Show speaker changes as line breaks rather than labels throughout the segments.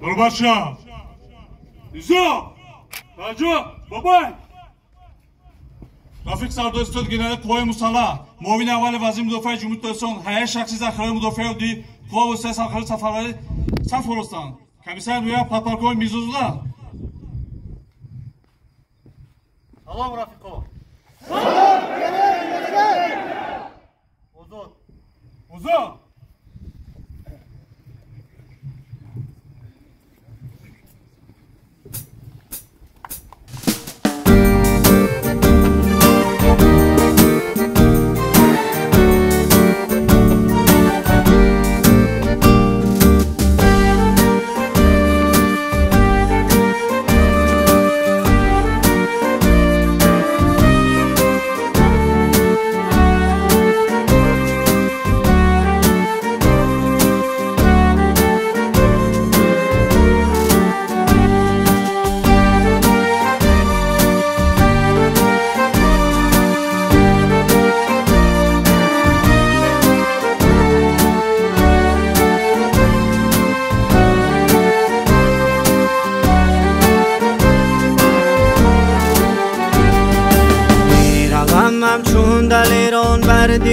Барбаша! Изо! Раҷо! Бобай! Рафиқ сардори ситоди генерали қувваи мусаллаҳ, муовини аввали вазири мудофиаи Ҷумҳурии Тоҷикистон, ҳайати шахсии захираҳои мудофиаи оддӣ, қувва воситаи сархарди сафарбарӣ саф оростанд. Комиссари ноҳия подполковник Мирзозода.
Салом, рафиқо! Салом! Озод!
Озод!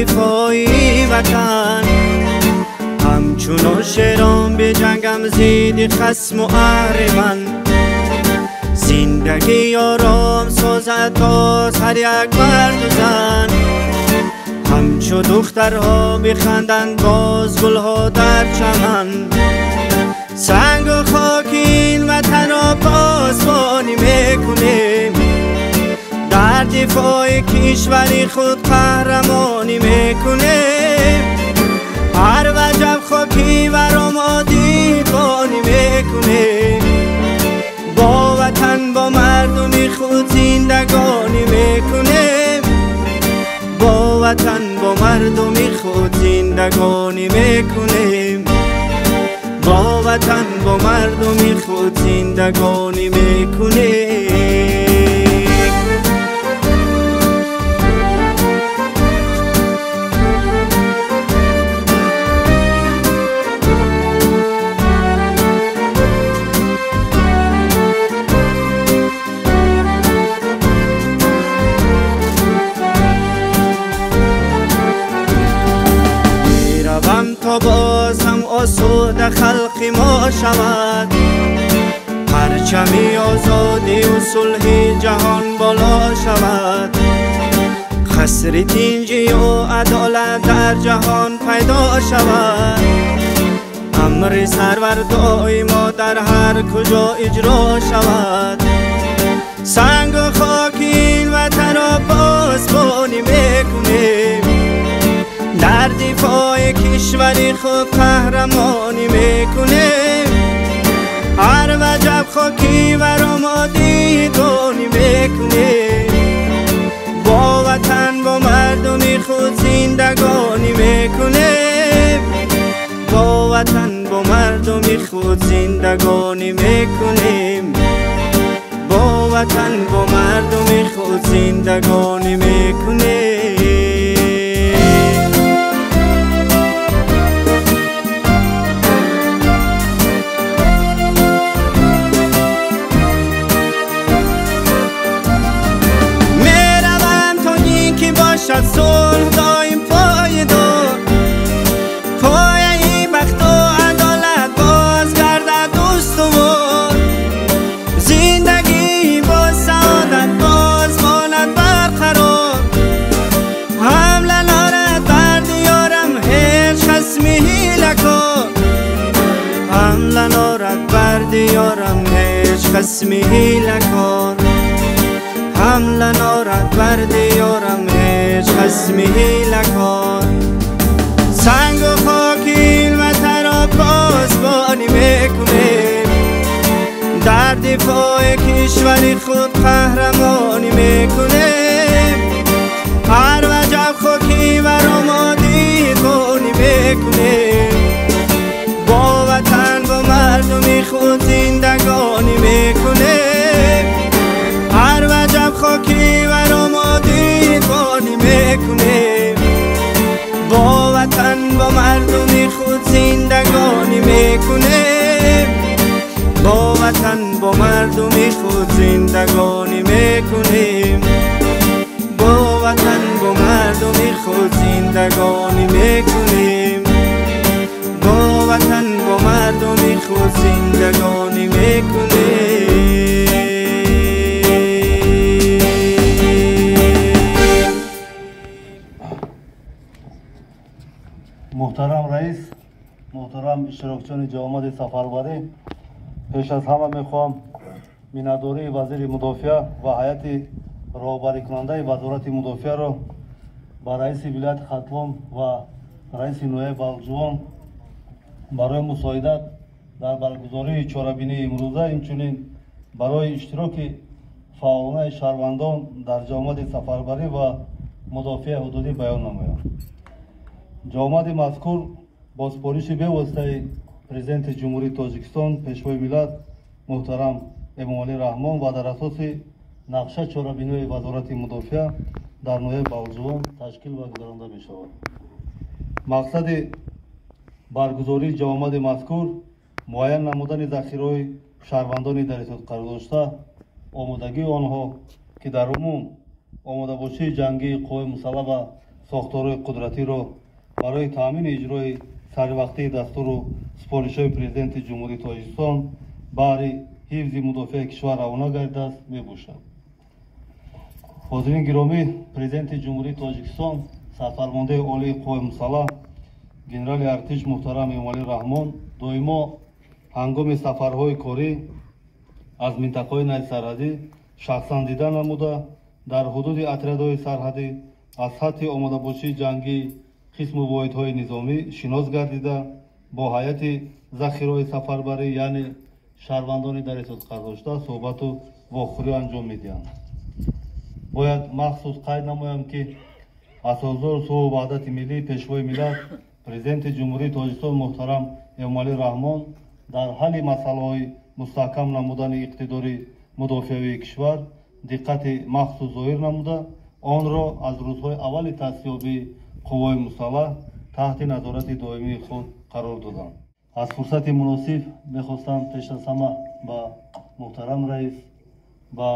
دفاعی وطن همچون شیران بجنگم زید خصم و اهریمن زندگی آرام سازد تا هر یک مرد و زن همچو دخترها بخندند باز گلها در چمن سنگ و خاک این وطن را پاسبانی میکنیم در دفاع کشوری خود قهرمانی میکنیم هر وجب خاکی و ما دیدبانی میکنیم با وطن با مردمی خود زندگانی میکنیم با وطن با مردمی خود زندگانی میکنیم با وطن با مردمی خود زندگانی میکنیم. تا باز هم آسوده خلق ما شود پرچمی آزادی و صلح جهان بالا شود قصر تینجی و عدالت در جهان پیدا شود امر سرور دائما در هر کجا اجرا شود سنگ و خاک این وطن را پاسبانی میکنیم در دفاع کشوری خود قهرمانی میکنیم هر وجب خاکی و ما دیدانی میکنیم با وطن با مردمی خود زندگانی میکنیم با وطن با مردمی خود زندگانی میکنیم با وطن با مردمی خود زندگانی میکنیم. صلح دایم پایدار پایه بخت و عدالت باز گردد استوار زندگی با سعادت باز ماند برقرار حمله نارد بر دیارم هیچ خصمی حیله کار حمله نارد بر دیارم هیچ خصمی حیله کار حمله نارد بر دیارم هیچ خصمی حیله کار سنگ و خاک این وطن را پاسبانی میکنیم در دفاع کشور خود قهرمانی میکنیم هر وجب خاکی و ما دیدبانی میکنیم با وطن با مردمی خود زندگانی میکنیم هر وجب خاکی و ما دیدبانی зиндагонӣ мекунем, бо ватан бо мардуми худ зиндагонӣ мекунем, бо ватан бо мардуми худ зиндагонӣ мекунем, бо ватан бо мардуми худ зиндагонӣ мекунем.
Муҳтарам раис, муҳтарам иштирокчиёни ҷамоати сафарбарӣ, пеш аз ҳама мехоҳам миннатдории вазири мудофиа ва ҳайати роҳбарикунандаи вазорати мудофиаро ба раиси вилояти Хатлон ва раиси ноҳияи Балҷувон барои мусоидат дар баргузории чорабинии имрӯза, инчунин барои иштироки фаъолонаи шаҳрвандон дар ҷамоати сафарбарӣ ва мудофиаи ҳудудӣ баён намоям. Ҷамоати мазкур бо супориши бевоситаи Президенти Ҷумҳурии Тоҷикистон, Пешвои миллат муҳтарам Эмомалӣ Раҳмон ва дар асоси нақша чорабиниҳои вазорати мудофиа дар ноҳияи Балҷувон ташкил ва гузаронда мешавад. Мақсади баргузории ҷамоати мазкур муайян намудани захираҳои шаҳрвандони дар ҳисоб қарор дошта, омодагии онҳо, ки дар умум омодабошии ҷангии қувваи мусаллаҳ ва сохторҳои қудратиро барои таъмини иҷрои саривақтии дастуру супоришҳои Президенти Ҷумҳурии Тоҷикистон баҳри ҳифзи мудофиаи кишвар равона гардидааст мебошад. Ҳозирин гиромӣ, Президенти Ҷумҳурии Тоҷикистон, сарфармондаи олии қувваи мусаллаҳ генерали артиш муҳтарам Эмомалӣ Раҳмон доимо ҳангоми сафарҳои корӣ аз минтақаҳои наздисарҳадӣ шахсан дида намуда, дар ҳудуди отрядҳои сарҳадӣ аз сатҳи омодабошии ҷангии қисму воҳидҳои низомӣ шинос гардида, бо ҳайати захираҳои сафарбарӣ, яъне шаҳрвандони дар ҳисоб қарор дошта, суҳбату вохӯрӣ анҷом медиҳанд. Бояд махсус қайд намоям, ки асосгузори сулҳу ваҳдати миллӣ, Пешвои миллат, Президенти Ҷумҳурии Тоҷикистон муҳтарам Эмомалӣ Раҳмон дар ҳалли масъалаҳои мустаҳкам намудани иқтидори мудофиавии кишвар диққати махсус зоҳир намуда, онро аз рӯзҳои аввали таъсисёбии қувваҳои мусаллаҳ таҳти назорати доимии худ қарор доданд. Аз фурсати муносиб мехостам пеш аз ҳама ба муҳтарам раис, ба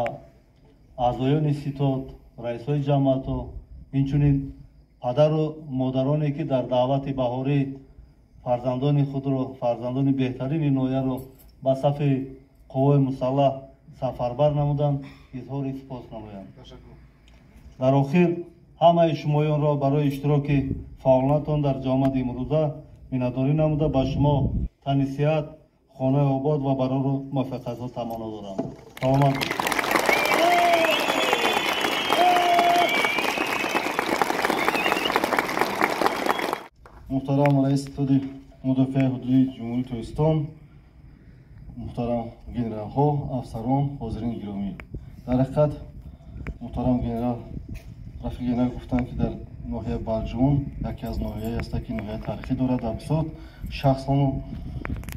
аъзоёни ситод, раисҳои ҷамоатҳо, инчунин падару модароне, ки дар даъвати баҳорӣ фарзандони худро, фарзандони беҳтарини ноҳияро ба сафи қувваҳои мусаллаҳ сафарбар намуданд, изҳори сипос намоям. Дар охир ҳамаи шумоёнро барои иштироки фаъолонатон дар ҷамоати имрӯза миннатдорӣ намуда, ба шумо тани сиҳат, хонаи обод ва барору муваффақиятҳо таманно дорам. Саломат бошед.
Муҳтарам раиси ситоди мудофиаи ҳудудии Ҷумҳурии Тоҷикистон, муҳтарам генералҳо, афсарон, ҳозирини гиромӣ, дар ҳақиқат муҳтарам генерал Рафиқ генерал гуфтанд, ки дар ноҳияи Балҷувон яке аз ноҳияе аст, ки ноҳияи таърихӣ дорад, дар бисёр шахсону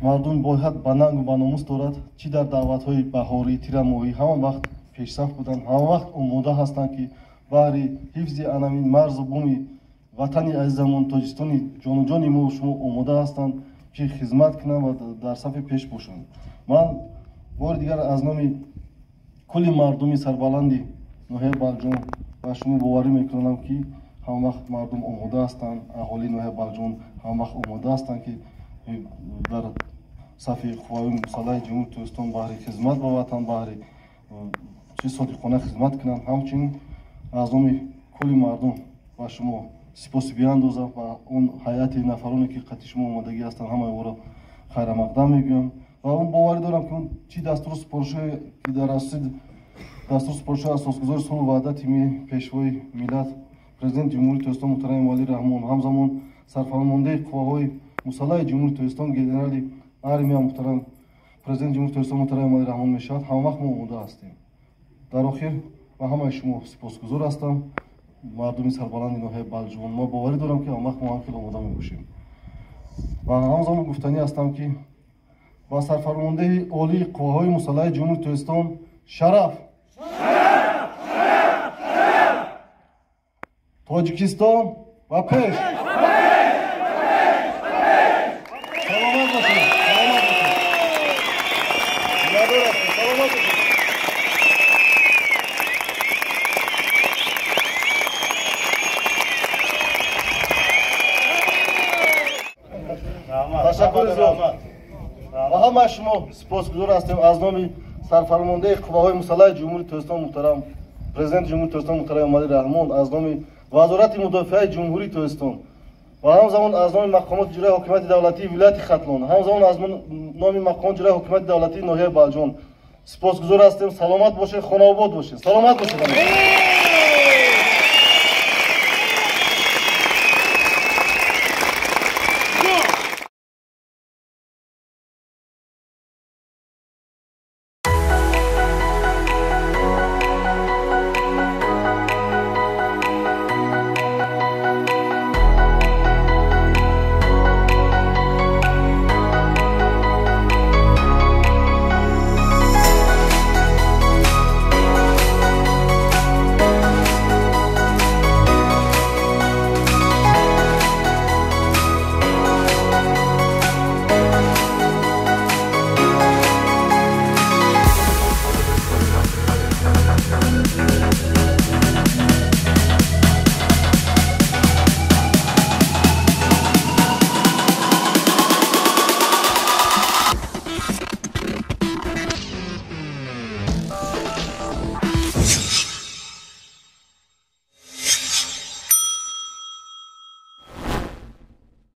мардум бояд ба нангу ба номус дорад, чӣ дар даъватҳои баҳорӣ, тирамоҳӣ ҳама вақт пешсаф буданд, ҳама вақт омода ҳастанд, ки баҳри ҳифзи анамин марзу буми ватани азизамон Тоҷикистони ҷонуҷони мо шумо омода ҳастанд, ки хизмат кунанд ва дар сафи пеш бошанд. Ман бори дигар аз номи кулли мардуми сарбаланди ноҳияи Балҷувон ба шумо боварӣ мекунам, ки ҳама вақт мардум омода ҳастанд, аҳолии ноҳияи Балҷувон ҳама вақт омода ҳастанд, ки дар сафи қувваҳои мусаллаҳи Ҷумҳурии Тоҷикистон баҳри хизмат ба ватан, баҳри чи содиқона хизмат кунанд. Ҳамчунин аз номи кулли мардум ба шумо сипоси биандозам ва он ҳайати нафароне, ки қати шумо омодагӣ ҳастанд, ҳамаи онро хайрамақдам мегӯям ва он боварӣ дорам, ки он чӣ дастуру супоришҳое, ки дар асоси дастуру супоришҳои асосгузори сулҳу ваҳдати миллӣ, Пешвои миллат, Президенти Ҷумҳурии Тоҷикистон муҳтарам Эмомалӣ Раҳмон, ҳамзамон сарфармондаи қувваҳои мусаллаҳи Ҷумҳурии Тоҷикистон генерали армия муҳтарам Президенти Ҷумҳурии Тоҷикистон муҳтарам Эмомалӣ Раҳмон мешавад, ҳама вақт мо омода ҳастем. Дар охир ба ҳамаи шумо сипосгузор ҳастам, мардуми сарбаланди ноҳияи Балҷувон. Мо боварӣ дорам, ки ҳама вақт мо ҳам хеле омода мебошем. Ва ҳамзамон гуфтанӣ ҳастам, ки ба сарфармондеҳи олии қувваҳои мусаллаҳи Ҷумҳурии Тоҷикистон шараф, Тоҷикистон ва пеш! Ташаккури зиёд ва ҳамаи шумо сипосгузор ҳастем аз номи сарфармондаи қувваҳои мусаллаҳи Ҷумҳурии Тоҷикистон, муҳтарам Президенти Ҷумҳурии Тоҷикистон, муҳтарам Эмомалӣ Раҳмон, аз номи Вазорати мудофиаи Ҷумҳурии Тоҷикистон ва ҳамзамон аз номи мақомоти иҷроии ҳокимияти давлатии вилояти Хатлон, ҳамзамон аз номи мақомоти иҷроии ҳокимияти давлатии ноҳияи Балҷон сипосгузор ҳастем. Саломат бошед, хонаобод бошед, саломат бошед.